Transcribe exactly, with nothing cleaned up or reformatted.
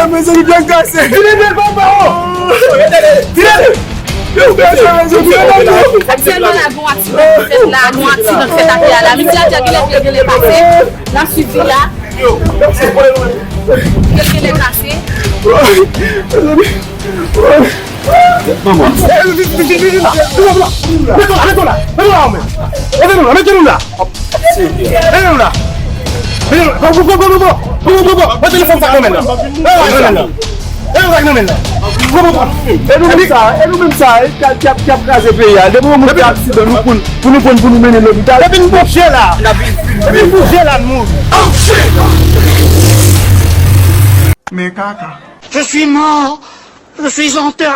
Mezanmi, pye m kase. Vire de papa o. Vire de. Aktyèlman la, gen yon aksidan ki fèt la, gen yon aksidan ki fèt atè a la. Misye a di a gen lè, gen lè kase. N ap swiv li a. Gen lè kase. Manman. Mete nou la, mete nou la, mete nou la, mete nou la. Mete nou la. Mete nou la. Pran telefòn sa nan men l la. Mete sa nan men l la. E nou menm sa, e nou menm sa, e k ap, k ap, k ap kraze peyi a. Depi yon moun fè aksidan, nou konn, pou nou konn, pou nou mennen l lopital. Depi n bouje la. Depi n bouje la, n mouri. Men kaka. Je suis mort. Je suis enterré.